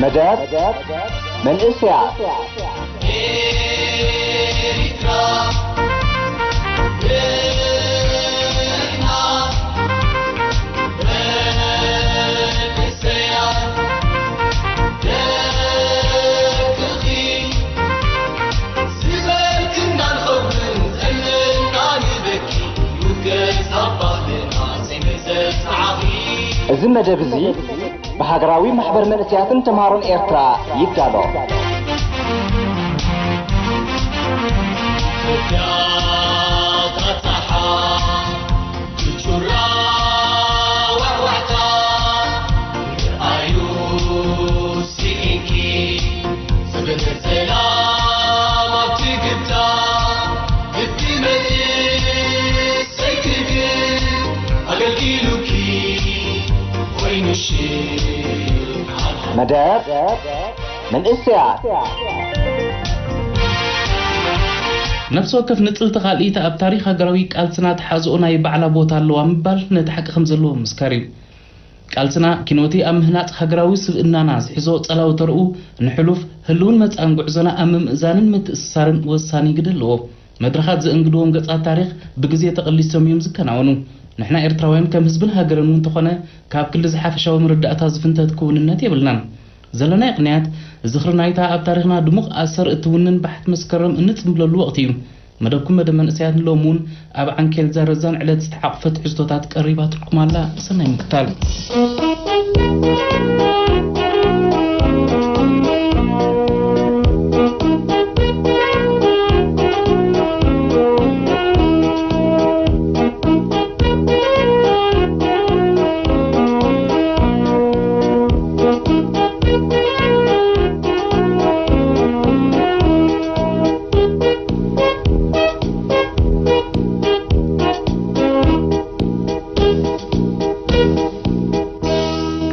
መደብ መንእሰያት። እዚ መደብ እዚ ብሃገራዊ ማሕበር መንእሰያትን ተምሃሮን ኤርትራ ይዳሎ። መደብ መንእሰያት። ነፍሲ ወከፍ ንጽልቲ ካልኢት ኣብ ታሪኽ ሃገራዊ ቃልስና ተሓዝኦ ናይ ባዕላ ቦታ ኣለዋ ምባል ነቲ ሓቂ ከም ዘለዎ ምስካር እዩ። ቃልስና ኪኖቲ ኣብ ምህናጽ ሃገራዊ ስብእናና ዝሕዞ ጸላዊ ተርኡ ንሕሉፍ ህልውን መጻእን ጉዕዞና ኣብ ምምእዛንን ምትእስሳርን ወሳኒ ግደ ኣለዎ። መድረኻት ዘእንግድዎም ገጻት ታሪኽ ብግዜ ተቐሊሶም እዮም ዝከናወኑ። ንሕና ኤርትራውያን ከም ህዝብን ሃገርን እውን እንተኾነ ካብ ክሊ ዝሓፈሻዊ መረዳእታ ዝፍንተት ክውንነት የብልናን። ዘለና ቅንያት ዝኽሪ ናይታ ኣብ ታሪኽና ድሙቕ ኣሰር እትውንን ባሕቲ መስከረም እንጽምብለሉ ወቕቲ እዩ። መደብኩም መደብ መንእሰያት ንሎሚ እውን ኣብ ዓንኬል ዛረዛን ዕለት ዝተሓቑፈ ትሕዝቶታት ቀሪባትልኩም ኣላ። ሰናይ ምክታል።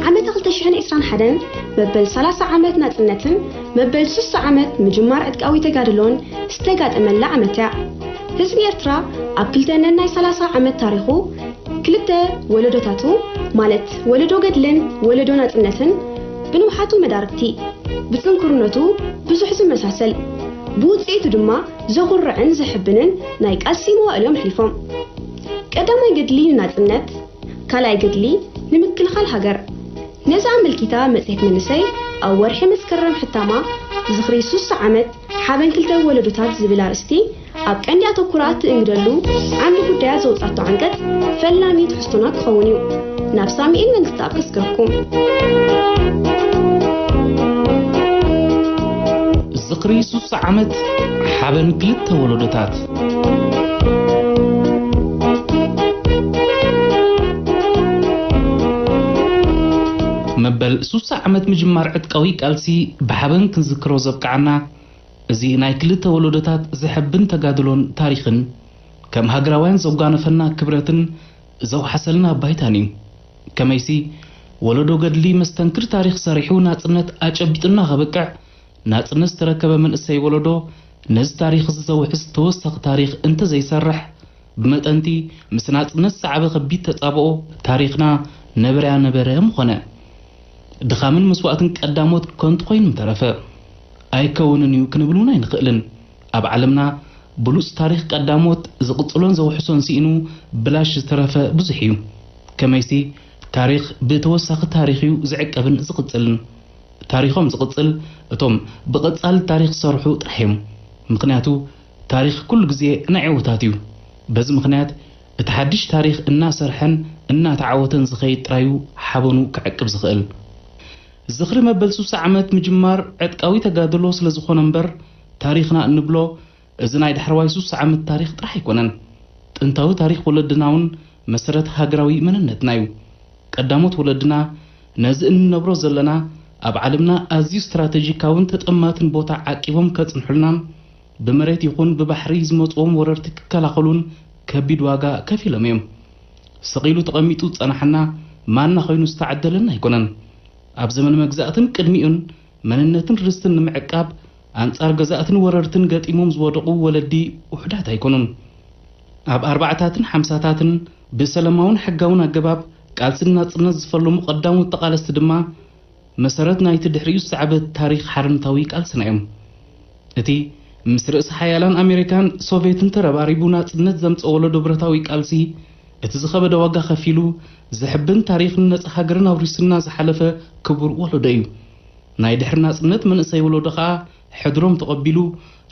ዓመት ክልተ ሽሕን ዕስራን ሓደን መበል ሰላሳ ዓመት ናጽነትን መበል ስሳ ዓመት ምጅማር ዕጥቃዊ ተጋድሎን ዝተጋጠመላ ዓመት እያ። ህዝቢ ኤርትራ ኣብ ክልተ ነናይ ሰላሳ ዓመት ታሪኹ ክልተ ወለዶታቱ፣ ማለት ወለዶ ገድልን ወለዶ ናጽነትን ብንውሓቱ መዳርግቲ፣ ብጽንኩርነቱ ብዙሕ ዝመሳሰል፣ ብውጽኢቱ ድማ ዘኹርዕን ዘሕብንን ናይ ቃልሲ መዋእሎም ኣሕሊፎም። ቀዳማይ ገድሊ ንናጽነት፣ ካልኣይ ገድሊ ንምክልኻል ሃገር። ነዚ ኣመልኪታ መጽሔት መንእሰይ ኣብ ወርሒ መስከረም ሕታማ ዝኽሪ ስሳ ዓመት ሓበን ክልተ ወለዶታት ዝብል ኣርእስቲ ኣብ ቀንዲ ኣተኩራ እትእንግደሉ ዓንዲ ጉዳያት ዘውጻቶ ዓንቀጽ ፈላሚ ትሕዝቶና ክኸውን እዩ። ናብ ሳሙኤል መንግስተኣብ ከስገርኩም። ዝኽሪ ስሳ ዓመት ሓበን ክልተ ወለዶታት። መበል ስሳ ዓመት ምጅማር ዕጥቃዊ ቃልሲ ብሓበን ክንዝክሮ ዘብቅዓና፣ እዚ ናይ ክልተ ወለዶታት ዘሐብን ተጋድሎን ታሪኽን፣ ከም ሃገራውያን ዘጓነፈና ክብረትን ዘውሓሰልና ባይታን እዩ። ከመይሲ፣ ወለዶ ገድሊ መስተንክር ታሪኽ ሰሪሑ ናጽነት ኣጨቢጡና ከብቅዕ፣ ናጽነት ዝተረከበ መንእሰይ ወለዶ ነዚ ታሪኽ እዚ ዘውሕስ ተወሳኺ ታሪኽ እንተዘይሰርሕ፣ ብመጠንቲ ምስ ናጽነት ዝሰዓበ ከቢድ ተጻብኦ ታሪኽና ነበረያ ነበረ ምኾነ። ድኻምን መስዋእትን ቀዳሞት ከንቱ ኮይኑ ምተረፈ። ኣይከውንን እዩ ክንብል እውን ኣይንኽእልን። ኣብ ዓለምና ብሉጽ ታሪኽ ቀዳሞት ዝቕጽሎን ዘውሕሶን ስኢኑ ብላሽ ዝተረፈ ብዙሕ እዩ። ከመይሲ ታሪኽ ብተወሳኺ ታሪኽ እዩ ዝዕቀብን ዝቕጽልን። ታሪኾም ዝቕጽል እቶም ብቐጻሊ ታሪኽ ዝሰርሑ ጥራሕ እዮም። ምኽንያቱ ታሪኽ ኩሉ ግዜ ናይ ዕዉታት እዩ። በዚ ምኽንያት እቲ ሓድሽ ታሪኽ እናሰርሐን እናተዓወተን ዝኸይድ ጥራዩ ሓበኑ ክዕቅብ ዝኽእል። ዝኽሪ መበል ስሳ ዓመት ምጅማር ዕጥቃዊ ተጋድሎ ስለ ዝኾነ እምበር፣ ታሪኽና እንብሎ እዚ ናይ ዳሕረዋይ ስሳ ዓመት ታሪኽ ጥራሕ ኣይኮነን። ጥንታዊ ታሪኽ ወለድና እውን መሰረት ሃገራዊ መንነትና እዩ። ቀዳሞት ወለድና ነዚ እንነብሮ ዘለና ኣብ ዓለምና ኣዝዩ ስትራተጂካውን ተጠማትን ቦታ ዓቂቦም ከጽንሑልናን ብመሬት ይኹን ብባሕሪ ዝመጽዎም ወረርቲ ክከላኸሉን ከቢድ ዋጋ ከፊሎም እዮም። ስቕ ኢሉ ተቐሚጡ ዝጸናሓና ማና ኮይኑ ዝተዓደለና ኣይኮነን። ኣብ ዘመን መግዛእትን ቅድሚኡን መንነትን ርስትን ንምዕቃብ ኣንጻር ገዛእትን ወረርትን ገጢሞም ዝወደቑ ወለዲ ውሑዳት ኣይኮኑን። ኣብ ኣርባዓታትን ሓምሳታትን ብሰላማውን ሕጋውን ኣገባብ ቃልሲ ናጽነት ዝፈለሙ ቀዳሞት ተቓለስቲ ድማ መሰረት ናይቲ ድሕሪኡ ዝሰዓበ ታሪኽ ሓርነታዊ ቃልስና እዮም። እቲ ምስ ርእሰ ሓያላን ኣሜሪካን ሶቬትን ተረባሪቡ ናጽነት ዘምጸ ወለዶ ብረታዊ ቃልሲ፣ እቲ ዝኸበደ ዋጋ ከፊሉ፣ ዘሕብን ታሪኽን ነጻ ሃገርን ኣውሪሱና ዝሓለፈ ክቡር ወለዶ እዩ። ናይ ድሕሪ ናጽነት መንእሰይ ወለዶ ኸኣ ሕድሮም ተቐቢሉ፣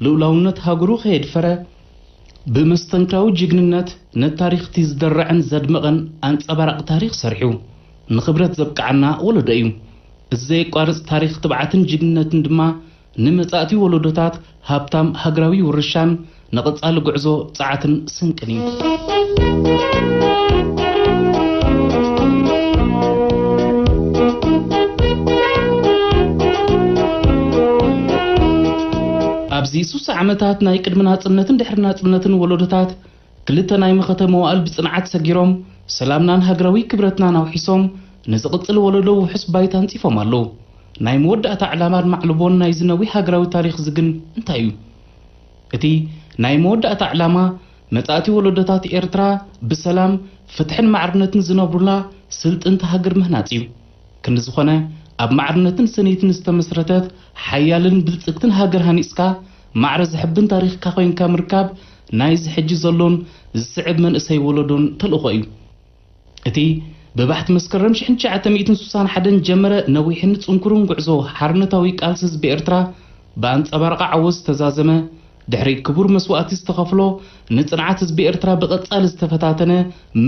ልኡላውነት ሃገሩ ከየድፈረ፣ ብመስተንክራዊ ጅግንነት ነቲ ታሪኽ እቲ ዝደረዐን ዘድመቐን ኣንጸባራቒ ታሪኽ ሰሪሑ፣ ንኽብረት ዘብቅዓና ወለዶ እዩ። እዚ ዘየቋርጽ ታሪኽ ትብዓትን ጅግንነትን ድማ ንመጻእቲ ወለዶታት ሃብታም ሃገራዊ ውርሻን ንቐጻሊ ጉዕዞ ጸዓትን ስንቅን እዩ። ኣብዚ ሱሳ ዓመታት ናይ ቅድሚ ናጽነትን ድሕሪ ናጽነትን ወለዶታት ክልተ ናይ መኸተ መዋእል ብጽንዓት ሰጊሮም፣ ሰላምናን ሃገራዊ ክብረትናን ኣውሒሶም፣ ንዝቕጽል ወለዶ ውሑስ ባይታ ኣንጺፎም ኣለዉ። ናይ መወዳእታ ዕላማን ማዕልቦን ናይዚ ነዊሕ ሃገራዊ ታሪኽዚ ግን እንታይ እዩ? እቲ ናይ መወዳእታ ዕላማ፣ መጻእቲ ወለዶታት ኤርትራ ብሰላም፣ ፍትሕን ማዕርነትን ዝነብሩላ ስልጥንቲ ሃገር ምህናጽ እዩ። ክንዲ ዝኾነ፣ ኣብ ማዕርነትን ስኒትን ዝተመስረተት ሓያልን ብልጽግትን ሃገር ሃኒጽካ፣ ማዕረ ዘሕብን ታሪኽካ ኮይንካ ምርካብ፣ ናይዚ ሕጂ ዘሎን ዝስዕብ መንእሰይ ወለዶን ተልእኾ እዩ። እቲ ብባሕቲ መስከረም ሽሕን ትሽዓተ ሚእትን ስሳን ሓደን ጀመረ ነዊሕን ጽንኩርን ጉዕዞ ሓርነታዊ ቃልሲ ህዝቢ ኤርትራ ብኣንጸባርቓ ዓወት ዝተዛዘመ፣ ድሕሪ ክቡር መስዋእቲ ዝተኸፍሎ፣ ንጽንዓት ህዝቢ ኤርትራ ብቐጻሊ ዝተፈታተነ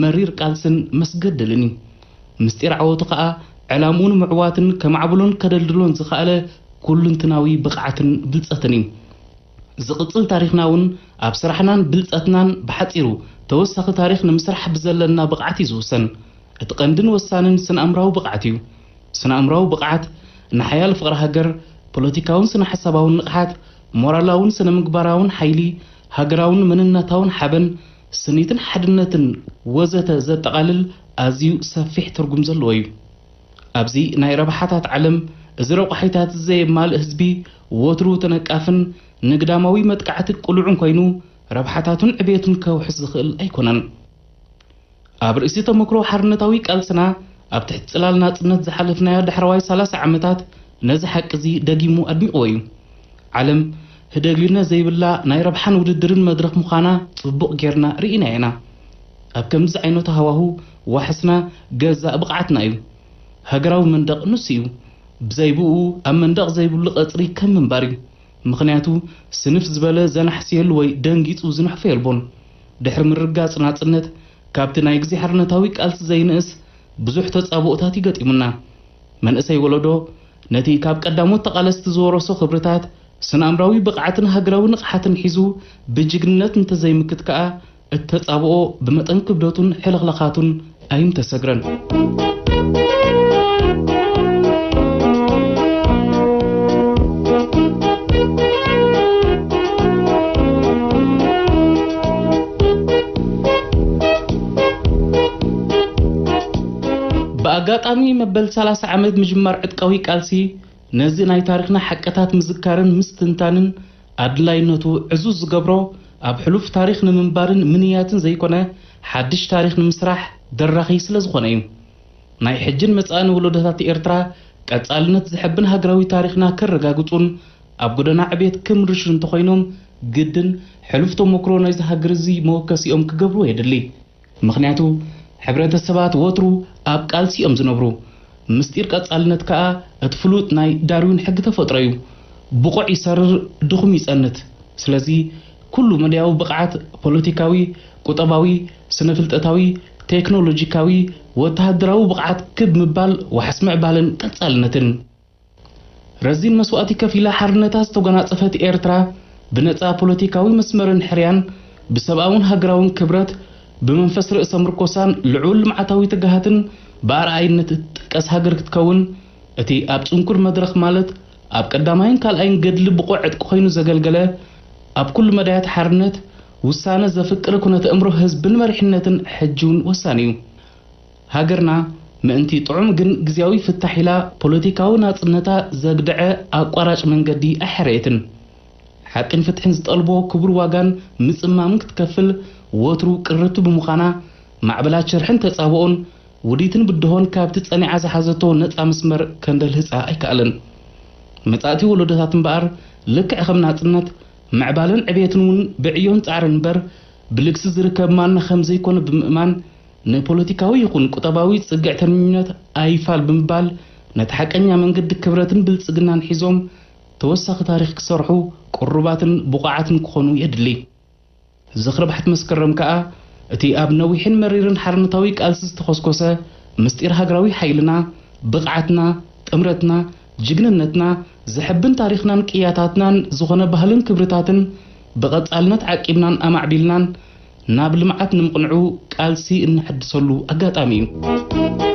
መሪር ቃልስን መስገደልን እዩ። ምስጢር ዓወቱ ከኣ ዕላምኡ ንምዕዋትን ከማዕብሎን ከደልድሎን ዝኸኣለ ኩሉንትናዊ ብቕዓትን ብልጸትን እዩ። ዝቕጽል ታሪኽና እውን ኣብ ስራሕናን ብልጸትናን ብሓጺሩ ተወሳኺ ታሪኽ ንምስራሕ ብዘለና ብቕዓት እዩ ዝውሰን። እቲ ቀንድን ወሳንን ስነ-ኣእምራዊ ብቕዓት እዩ። ስነ-ኣእምራዊ ብቕዓት ንሓያል ፍቕሪ ሃገር፣ ፖለቲካውን ስነ-ሓሳባውን ንቕሓት፣ ሞራላውን ስነ-ምግባራውን ሓይሊ፣ ሃገራውን መንነታውን ሓበን፣ ስኒትን ሓድነትን ወዘተ ዘጠቓልል ኣዝዩ ሰፊሕ ትርጉም ዘለዎ እዩ። ኣብዚ ናይ ረብሓታት ዓለም፣ እዚ ረቋሒታት ዘየማልእ ህዝቢ፣ ወትሩ ተነቃፍን ንግዳማዊ መጥቃዕቲ ቅሉዕን ኮይኑ፣ ረብሓታቱን ዕቤቱን ከውሕስ ዝኽእል ኣይኮነን። ኣብ ርእሲ ተመክሮ ሓርነታዊ ቃልስና፣ ኣብ ትሕቲ ጽላል ናጽነት ዝሓለፍናዮ ዳሕረዋይ ሰላሳ ዓመታት፣ ነዚ ሓቂ እዚ ደጊሙ ኣድሚቕዎ እዩ። ዓለም ህደግሊነት ዘይብላ ናይ ረብሓን ውድድርን መድረኽ ምዃና ጽቡቕ ጌርና ርኢናዮ ኢና። ኣብ ከምዚ ዓይነት ሃዋሁ ዋሕስና ገዛእ ብቕዓትና እዩ። ሃገራዊ መንደቕ ንሱ እዩ። ብዘይ ብኡ ኣብ መንደቕ ዘይብሉ ቀጽሪ ከም ምንባር እዩ። ምኽንያቱ ስንፍ ዝበለ ዘናሕስየሉ ወይ ደንጊጹ ዝንሕፎ የልቦን። ድሕሪ ምርጋጽ ናጽነት ካብቲ ናይ ግዜ ሓርነታዊ ቃልሲ ዘይንእስ ብዙሕ ተጻብኦታት እዩ ገጢሙና። መንእሰይ ወለዶ ነቲ ካብ ቀዳሞት ተቓለስቲ ዝወረሶ ክብርታት፣ ስነ-ኣእምራዊ ብቕዓትን ሃገራዊ ንቕሓትን ሒዙ ብጅግንነት እንተዘይምክት ከኣ፣ እቲ ተጻብኦ ብመጠን ክብደቱን ሕልኽላኻቱን ኣይምተሰግረን። ብኣጋጣሚ መበል ሰላሳ ዓመት ምጅማር ዕጥቃዊ ቃልሲ፣ ነዚ ናይ ታሪኽና ሓቅታት ምዝካርን ምስትንታንን ኣድላይነቱ ዕዙዝ ዝገብሮ፣ ኣብ ሕሉፍ ታሪኽ ንምንባርን ምንያትን ዘይኮነ፣ ሓድሽ ታሪኽ ንምስራሕ ደራኺ ስለ ዝኾነ እዩ። ናይ ሕጅን መጻእን ወለዶታት ኤርትራ ቀጻልነት ዘሐብን ሃገራዊ ታሪኽና ከረጋግጹን ኣብ ጎደና ዕቤት ክምርሹ እንተኾይኖም፣ ግድን ሕሉፍ ተመክሮ ናይዚ ሃገር እዚ መወከሲኦም ክገብርዎ የድሊ። ምኽንያቱ፣ ሕብረተሰባት ወትሩ ኣብ ቃልሲ እዮም ዝነብሩ። ምስጢር ቀጻልነት ከኣ እቲ ፍሉጥ ናይ ዳርዊን ሕጊ ተፈጥሮ እዩ። ብቑዕ ይሰርር፣ ድኹም ይጸንት። ስለዚ፣ ኩሉ መዳያዊ ብቕዓት፣ ፖለቲካዊ፣ ቁጠባዊ፣ ስነ-ፍልጠታዊ፣ ቴክኖሎጂካዊ፣ ወተሃደራዊ ብቕዓት ክብ ምባል ዋሕስ ምዕባለን ቀጻልነትን። ረዚን መስዋእቲ ከፊላ ሓርነታ ዝተጎናጸፈት ኤርትራ፣ ብነጻ ፖለቲካዊ መስመርን ሕርያን፣ ብሰብኣውን ሃገራውን ክብረት፣ ብመንፈስ ርእሰ ምርኮሳን ልዑል ልምዓታዊ ትግሃትን ብኣርኣይነት እትጥቀስ ሃገር ክትከውን፣ እቲ ኣብ ጽንኩር መድረኽ፣ ማለት ኣብ ቀዳማይን ካልኣይን ገድሊ ብቑዕ ዕጥቂ ኮይኑ ዘገልገለ፣ ኣብ ኩሉ መዳያት ሓርነት፣ ውሳነ ዘፍቅር ኩነተ እምሮ ህዝብን መሪሕነትን ሕጂ እውን ወሳኒ እዩ። ሃገርና ምእንቲ ጥዑም ግን ግዝያዊ ፍታሕ ኢላ ፖለቲካዊ ናጽነታ ዘግድዐ ኣቋራጭ መንገዲ ኣይሐረየትን። ሓቅን ፍትሕን ዝጠልቦ ክቡር ዋጋን ምጽማምን ክትከፍል ወትሩ ቅርብቲ ብምዃና፣ ማዕበላት ሸርሕን ተጻብኦን ውዲትን ብድሆን ካብቲ ጸኒዓ ዝሓዘቶ ነጻ መስመር ከንደልህጻ ኣይከኣለን። መጻእቲ ወለዶታት እምበኣር፣ ልክዕ ከም ናጽነት፣ ምዕባለን ዕብየትን እውን ብዕዮን ጻዕርን እምበር፣ ብልግሲ ዝርከብ ማና ከም ዘይኮነ ብምእማን፣ ንፖለቲካዊ ይኹን ቁጠባዊ ጽግዕተኝነት ኣይፋል ብምባል፣ ነቲ ሓቀኛ መንገዲ ክብረትን ብልጽግናን ሒዞም፣ ተወሳኺ ታሪኽ ክሰርሑ ቅሩባትን ብቑዓትን ክኾኑ የድሊ። ዝኽሪ ባሕቲ መስከረም ከኣ፣ እቲ ኣብ ነዊሕን መሪርን ሓርነታዊ ቃልሲ ዝተኾስኮሰ፣ ምስጢር ሃገራዊ ሓይልና፣ ብቕዓትና፣ ጥምረትና፣ ጅግንነትና፣ ዘሐብን ታሪኽናን ቅያታትናን ዝኾነ ባህልን ክብርታትን ብቐጻልነት ዓቂብናን ኣማዕቢልናን ናብ ልምዓት ንምቕንዑ ቃልሲ እንሕድሰሉ ኣጋጣሚ እዩ።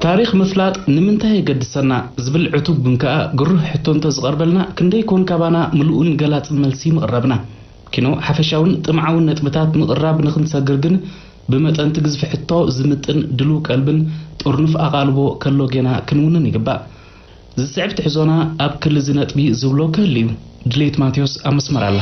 ታሪኽ ምፍላጥ ንምንታይ የገድሰና ዝብል ዕቱብ ግን ከኣ ግሩህ ሕቶ እንተዝቐርበልና ክንደይ ኮን ካባና ምሉእን ገላጽን መልሲ ምቕረብና። ኪኖ ሓፈሻውን ጥምዓውን ነጥብታት ምቕራብ ንኽንሰግር ግን ብመጠንቲ ግዝፊ ሕቶ ዝምጥን ድሉው ቀልብን ጥርኑፍ ኣቓልቦ ከሎ ጌና ክንውንን ይግባእ። ዝስዕብ ትሕዞና ኣብ ክሊ እዚ ነጥቢ ዝብሎ ክህሉ እዩ። ድሌት ማቴዎስ ኣብ መስመር ኣላ።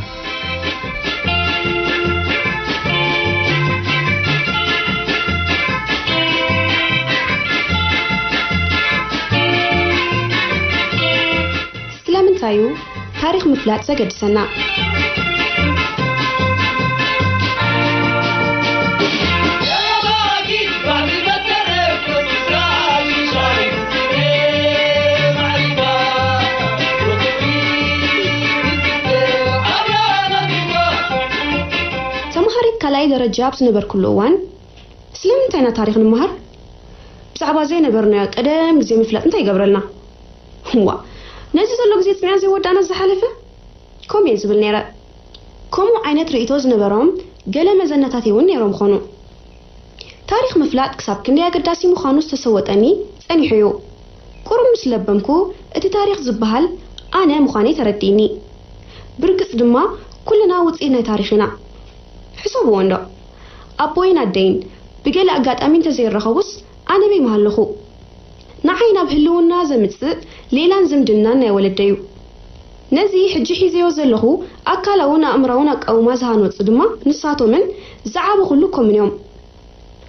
ስለምንታይ እዩ ታሪኽ ምፍላጥ ዘገድሰና? ተምሃሪት ካልኣይ ደረጃ ኣብ ዝነበርኩሉ እዋን፣ ስለምንታይ ኢና ታሪኽ ንምሃር? ብዛዕባ ዘይነበርናዮ ቀደም ግዜ ምፍላጥ እንታይ ይገብረልና? እዋ፣ ነዚ ዘሎ ግዜ ጽምያ ዘይወዳእና ዝሓለፈ? ከምኡ እየ ዝብል ነይረ። ከምኡ ዓይነት ርእይቶ ዝነበሮም ገለ መዘናታት እውን ነይሮም ኾኑ። ታሪኽ ምፍላጥ ክሳብ ክንደይ ኣገዳሲ ምዃኑ ዝተሰወጠኒ ጸኒሑ እዩ። ቁሩብ ምስ ለበምኩ፣ እቲ ታሪኽ ዝበሃል ኣነ ምዃነይ ተረዲእኒ። ብርግጽ ድማ፣ ኩልና ውጽኢት ናይ ታሪኽ ኢና። ሕሰብዎ እንዶ፣ ኣቦይን ኣደይን ብገለ ኣጋጣሚ እንተዘይረኸቡስ፣ ኣነ በይ ምሃለኹ? ንዓይ ናብ ህልውና ዘምጽእ ሌላን ዝምድናን ናይ ወለደይ እዩ። ነዚ ሕጂ ሒዘዮ ዘለኹ ኣካላውን ኣእምራውን ኣቃውማ ዝሃነጹ ድማ ንሳቶምን ዝዓበኹሉ ኮምን እዮም።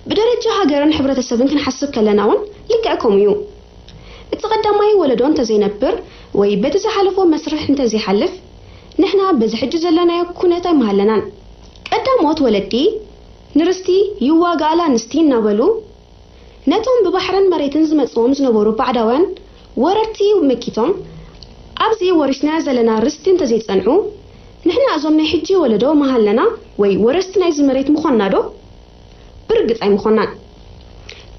ብደረጃ ሃገርን ሕብረተሰብን ክንሓስብ ከለና እውን ልክዕ ከምኡ እዩ። እቲ ቀዳማይ ወለዶ እንተዘይነብር ወይ በቲ ዝሓለፎ መስርሕ እንተዘይሓልፍ፣ ንሕና በዚ ሕጂ ዘለናዮ ኩነት ኣይምሃለናን። ቀዳሞት ወለዲ ንርስቲ ይዋጋኣላ ኣንስቲ እናበሉ፣ ነቶም ብባሕርን መሬትን ዝመጽዎም ዝነበሩ ባዕዳውያን ወረርቲ መኪቶም፣ ኣብዚ ወሪስናዮ ዘለና ርስቲ እንተዘይጸንዑ፣ ንሕና እዞም ናይ ሕጂ ወለዶ ምሃለና ወይ ወረስቲ ናይዚ መሬት ምኾንና ዶ? ብርግጽ ኣይምኾንናን።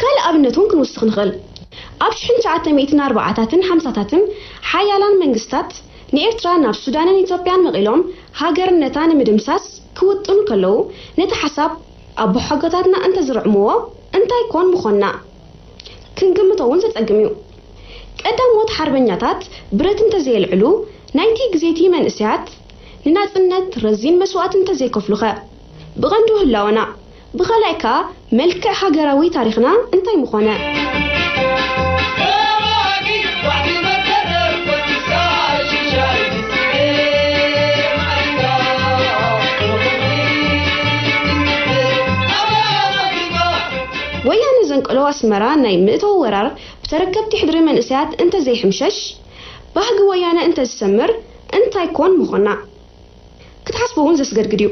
ካልእ ኣብነት እውን ክንውስኽ ንኽእል። ኣብ ሽሕን ትሽዓተ ሚእትን ኣርባዓታትን ሓምሳታትን ሓያላን መንግስታት ንኤርትራ ናብ ሱዳንን ኢትዮጵያን መቒሎም ሃገርነታ ንምድምሳስ ክውጥኑ ከለዉ፣ ነቲ ሓሳብ ኣቦሓጎታትና እንተዝርዕምዎ እንታይ ኮን ምኾንና? ክንግምቶ እውን ዘጸግም እዩ። ቀዳሞት ሓርበኛታት ብረት እንተዘየልዕሉ፣ ናይቲ ግዜቲ መንእሰያት ንናጽነት ረዚን መስዋእቲ እንተዘይከፍሉኸ? ብቐንዱ ህላወና፣ ብኻልኣይ ከኣ መልክዕ ሃገራዊ ታሪኽና እንታይ ምኾነ? ወያነ ዘንቀሎ ኣስመራ ናይ ምእተዊ ወራር ብተረከብቲ ሕድሪ መንእሰያት እንተዘይሕምሸሽ፣ ባህጊ ወያነ እንተዝሰምር እንታይ ኮን ምኾና? ክትሓስቦ እውን ዘስገድግድ እዩ።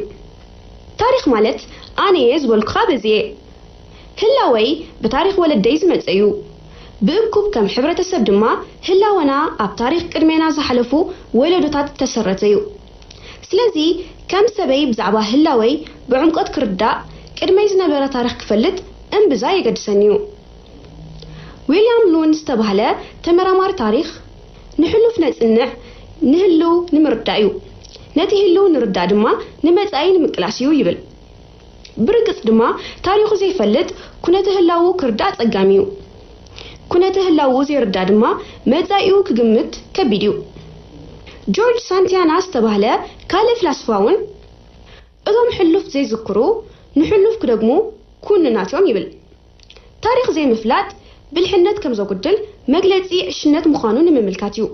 ታሪኽ ማለት ኣነ እየ ዝበልኩኻ በዚ እየ። ህላወይ ብታሪኽ ወለደይ ዝመጸ እዩ። ብእኩብ ከም ሕብረተሰብ ድማ ህላወና ኣብ ታሪኽ ቅድሜና ዝሓለፉ ወለዶታት እተሰረተ እዩ። ስለዚ ከም ሰበይ ብዛዕባ ህላወይ ብዕምቆት ክርዳእ፣ ቅድመይ ዝነበረ ታሪኽ ክፈልጥ እምብዛ የገድሰኒ እዩ። ዊልያም ሉን ዝተባህለ ተመራማሪ ታሪኽ፣ "ንሕሉፍ ነጽንዕ ንህልው ንምርዳእ እዩ፣ ነቲ ህልው ንርዳእ ድማ ንመጻኢ ንምቅላስ እዩ" ይብል። ብርግጽ ድማ፣ ታሪኹ ዘይፈልጥ ኩነተ ህላዉ ክርዳእ ጸጋም እዩ። ኩነተ ህላዉ ዘይርዳእ ድማ መጻኢኡ ክግምት ከቢድ እዩ። ጆርጅ ሳንቲያና ዝተባህለ ካልእ ፍላስፋ እውን፣ "እቶም ሕሉፍ ዘይዝክሩ ንሕሉፍ ክደግሙ ኩንናት እዮም" ይብል። ታሪኽ ዘይምፍላጥ ብልሕነት ከም ዘጉድል መግለጺ ዕሽነት ምዃኑ ንምምልካት እዩ።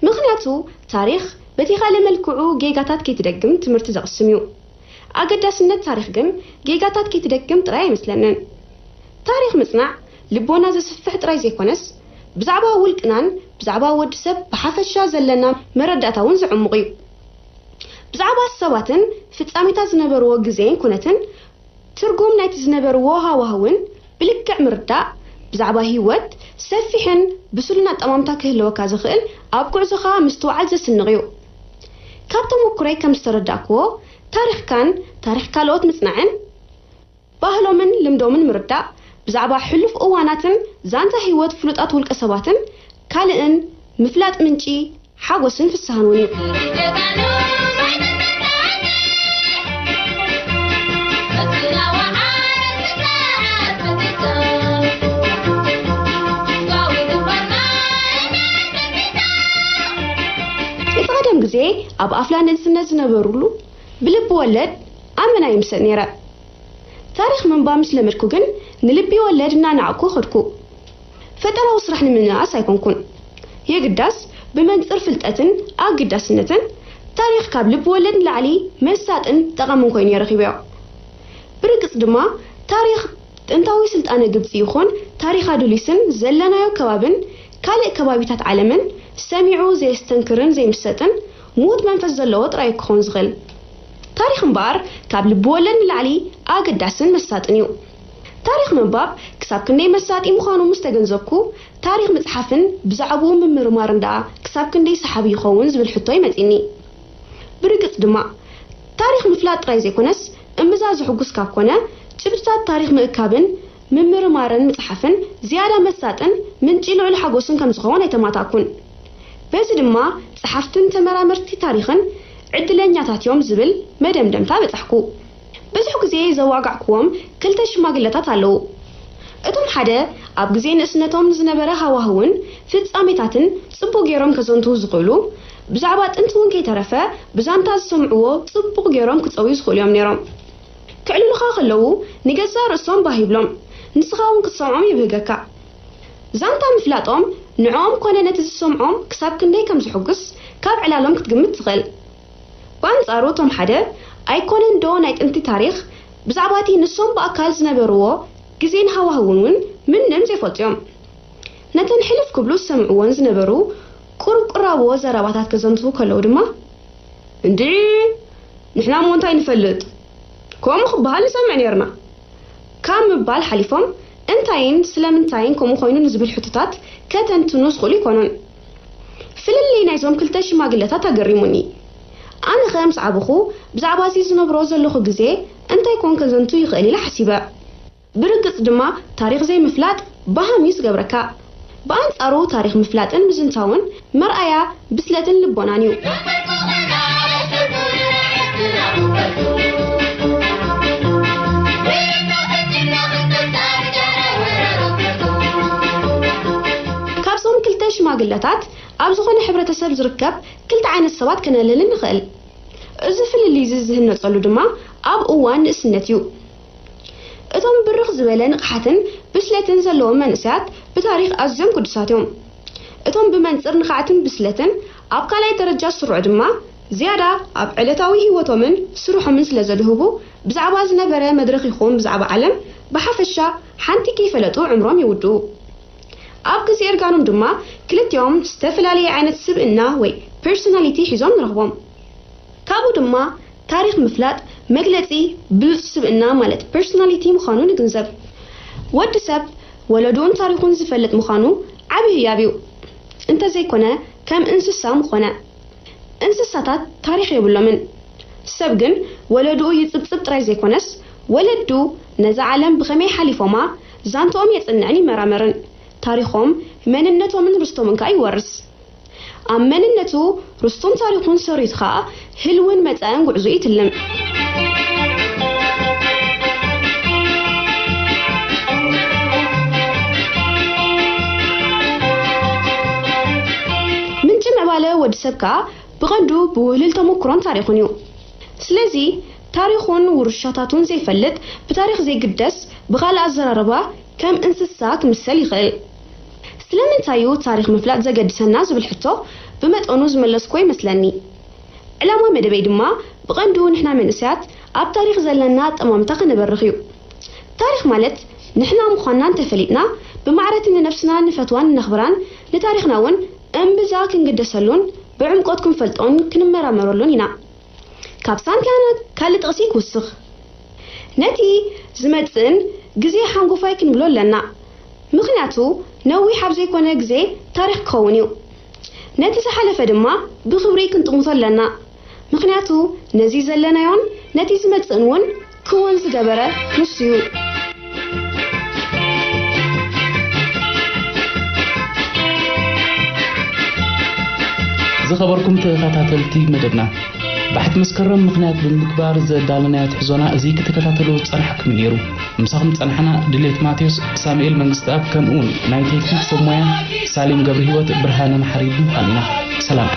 ምኽንያቱ፣ ታሪኽ በቲ ካልእ መልክዑ ጌጋታት ከይትደግም ትምህርቲ ዘቕስም እዩ። ኣገዳስነት ታሪኽ ግን ጌጋታት ከይትደግም ጥራይ ኣይመስለንን። ታሪኽ ምጽናዕ ልቦና ዘስፍሕ ጥራይ ዘይኮነስ፣ ብዛዕባ ውልቅናን ብዛዕባ ወዲ ሰብ ብሓፈሻ ዘለና መረዳእታ እውን ዘዕሙቕ እዩ። ብዛዕባ ሰባትን ፍጻሜታት ዝነበርዎ ግዜን ኩነትን ትርጉም ናይቲ ዝነበርዎ ሃዋህውን ብልክዕ ምርዳእ፣ ብዛዕባ ህይወት ሰፊሕን ብሱልን ኣጠማምታ ክህልወካ ዝኽእል ኣብ ጉዕዞኻ ምስትውዓል ዘስንቕ እዩ። ካብ ተመኩሮይ ከም ዝተረዳእክዎ፣ ታሪኽካን ታሪኽ ካልኦት ምጽናዕን፣ ባህሎምን ልምዶምን ምርዳእ፣ ብዛዕባ ሕሉፍ እዋናትን ዛንታ ህይወት ፍሉጣት ውልቀ ሰባትን ካልእን ምፍላጥ ምንጪ ሓጎስን ፍስሃን እውን እዩ። ኣብ ኣፍላ ንእስነት ዝነበሩሉ ብልቢ ወለድ ኣመና ይምሰጥ ነይረ። ታሪኽ ምንባብ ምስ ለመድኩ ግን ንልቢ ወለድ እናናዕኩ ኸድኩ። ፈጠራዊ ስራሕ ንምንእኣስ ኣይኮንኩን። የግዳስ ብመንጽር ፍልጠትን ኣግዳስነትን ታሪኽ ካብ ልቢ ወለድ ንላዕሊ መሳጥን ጠቓምን ኮይኑ እየ ረኺበዮ። ብርግጽ ድማ ታሪኽ ጥንታዊ ስልጣነ ግብጺ ይኹን ታሪኽ ኣዱሊስን ዘለናዮ ከባብን ካልእ ከባቢታት ዓለምን ሰሚዑ ዘየስተንክርን ዘይምሰጥን ምዉት መንፈስ ዘለዎ ጥራይ ክኾን ዝኽእል። ታሪኽ እምበኣር ካብ ልቢ ወለድ ንላዕሊ ኣገዳስን መሳጥን እዩ። ታሪኽ ምንባብ ክሳብ ክንደይ መሳጢ ምዃኑ ምስ ተገንዘብኩ፣ ታሪኽ ምጽሓፍን ብዛዕባኡ ምምርማርን ደኣ ክሳብ ክንደይ ሰሓቢ ይኸውን ዝብል ሕቶ እዩ መጺኒ። ብርግጽ ድማ፣ ታሪኽ ምፍላጥ ጥራይ ዘይኮነስ፣ እምብዛ ዝሕጉስ ካብ ኮነ፣ ጭብጥታት ታሪኽ ምእካብን ምምርማርን ምጽሓፍን ዝያዳ መሳጥን ምንጪ ልዑል ሓጎስን ከም ዝኸውን ኣይተማታእኩን። በዚ ድማ፣ ጸሓፍትን ተመራመርቲ ታሪኽን ዕድለኛታት እዮም ዝብል መደምደምታ በጻሕኩ። ብዙሕ ግዜ ዘዋጋዕክዎም ክልተ ሽማግለታት ኣለዉ። እቶም ሓደ ኣብ ግዜ ንእስነቶም ዝነበረ ሃዋህውን ፍጻሜታትን ጽቡቕ ገይሮም ከዘንትዉ ዝኽእሉ፣ ብዛዕባ ጥንቲ እውን ከይተረፈ ብዛንታ ዝሰምዕዎ ጽቡቕ ገይሮም ክጸውዩ ዝኽእሉ እዮም ነይሮም። ከዕልሉኻ ከለዉ ንገዛእ ርእሶም ባህ ይብሎም፣ ንስኻ እውን ክትሰምዖም ይብህገካ። ዛንታ ምፍላጦም ንዕኦም ኮነ ነቲ ዝሰምዖም ክሳብ ክንደይ ከም ዝሕጉስ ካብ ዕላሎም ክትግምት ትኽእል። ብኣንጻሩ እቶም ሓደ ኣይኮነን ዶ ናይ ጥንቲ ታሪኽ ብዛዕባ እቲ ንሶም ብኣካል ዝነበርዎ ግዜን ሃዋህውን እውን ምንም ዘይፈልጡ እዮም። ነተን ሕልፍ ክብሉ ዝሰምዕወን ዝነበሩ ቁርቁራዎ ዘረባታት ከዘንትዉ ከለዉ ድማ፣ "እንድዒ ንሕና እሞ እንታይ ንፈልጥ? ከምኡ ክበሃል ንሰምዕ ነይርና" ካብ ምባል ሓሊፎም፣ እንታይን ስለምንታይን ከምኡ ኮይኑ ንዝብል ሕቶታት ከተንትኑ ዝኽእሉ ኣይኮኑን። ፍልልይ ናይዞም ክልተ ሽማግለታት ኣገሪሙኒ። ኣነ ኸ ምስ ዓበኹ ብዛዕባ እዚ ዝነብሮ ዘለኹ ግዜ እንታይ ኮን ከዘንቱ ይኽእል ኢለ ሓሲበ። ብርግጽ ድማ ታሪኽ ዘይምፍላጥ ባሃም እዩ ዝገብረካ። ብኣንጻሩ ታሪኽ ምፍላጥን ምዝንታውን መርኣያ ብስለትን ልቦናን እዩ። ካብዞም ክልተ ሽማግለታት ኣብ ዝኾነ ሕብረተሰብ ዝርከብ ክልተ ዓይነት ሰባት ከነልልን ንኽእል። እዚ ፍልልይ እዚ ዝህነጸሉ ድማ ኣብ እዋን ንእስነት እዩ። እቶም ብርኽ ዝበለ ንቕሓትን ብስለትን ዘለዎም መንእሰያት ብታሪኽ ኣዝዮም ግዱሳት እዮም። እቶም ብመንጽር ንቕሓትን ብስለትን ኣብ ካልኣይ ደረጃ ዝስርዑ ድማ ዝያዳ ኣብ ዕለታዊ ህይወቶምን ስርሖምን ስለ ዘድህቡ ብዛዕባ ዝነበረ መድረኽ ይኹን ብዛዕባ ዓለም ብሓፈሻ ሓንቲ ከይፈለጡ ዕምሮም ይውድኡ። ኣብ ግዜ እርጋኖም ድማ ክልቲኦም ዝተፈላለየ ዓይነት ስብእና ወይ ፐርሶናሊቲ ሒዞም ንረኽቦም። ካብኡ ድማ ታሪኽ ምፍላጥ መግለጺ ብሉጽ ስብእና ማለት ፐርሶናሊቲ ምዃኑ ንግንዘብ። ወዲ ሰብ ወለዱኡን ታሪኹን ዝፈልጥ ምዃኑ ዓቢ ህያብ እዩ። እንተዘይኮነ ከም እንስሳ ምኾነ። እንስሳታት ታሪኽ የብሎምን። ሰብ ግን ወለዱኡ ይጽብጽብ ጥራይ ዘይኮነስ ወለዱ ነዛ ዓለም ብኸመይ ሓሊፎማ ዛንትኦም የጽንዕን ይመራመርን። ታሪኾም መንነቶምን ርስቶምን ከኣ ይወርስ። ኣብ መንነቱ ርስቱን ታሪኹን ሰሪቱ ከኣ ህልውን መጻእን ጉዕዞ ይትልም። ምንጪ ምዕባለ ወዲ ሰብ ከኣ ብቐንዱ ብውህልል ተመኩሮን ታሪኹን እዩ። ስለዚ ታሪኹን ውርሻታቱን ዘይፈልጥ ብታሪኽ ዘይግደስ ብኻልእ ኣዘራርባ ከም እንስሳ ክምሰል ይኽእል። ስለምንታይ እዩ ታሪኽ ምፍላጥ ዘገድሰና ዝብል ሕቶ ብመጠኑ ዝመለስኩዎ ይመስለኒ። ዕላማ መደበይ ድማ ብቐንዱ ንሕና መንእሰያት ኣብ ታሪኽ ዘለና ኣጠማምታ ከነበርኽ እዩ። ታሪኽ ማለት ንሕና ምዃንና እንተፈሊጥና ብማዕረቲ ንነብስና ንፈትዋን ነኽብራን ንታሪኽና እውን እምብዛ ክንግደሰሉን ብዕምቆት ክንፈልጦን ክንመራመረሉን ኢና። ካብ ሳንቲያና ካልእ ጥቕሲ ክውስኽ። ነቲ ዝመጽእን ግዜ ሓንጎፋይ ክንብሎ ኣለና። ምኽንያቱ ነዊሕ ኣብ ዘይኮነ ግዜ ታሪኽ ክኸውን እዩ። ነቲ ዝሓለፈ ድማ ብኽብሪ ክንጥምቶ ኣለና። ምኽንያቱ ነዚ ዘለናዮን ነቲ ዝመጽእን እውን ክውን ዝገበረ ንሱ እዩ። ዝኸበርኩም ተኸታተልቲ መደብና፣ ባሕቲ መስከረም ምኽንያት ብምግባር ዘዳለናዮ ትሕዞና እዚ ክትከታተሉ ዝጸናሕኩም ነይሩ። ምሳኹም ጸናሕና ድሌት ማቴዎስ፣ ሳሙኤል መንግስተኣብ፣ ከምኡውን ናይ ቴክኒክ ሰብ ሞያ ሳሌም ገብረ ህይወት፣ ብርሃነ መሓሪ ብምዃን ኢና። ሰላም።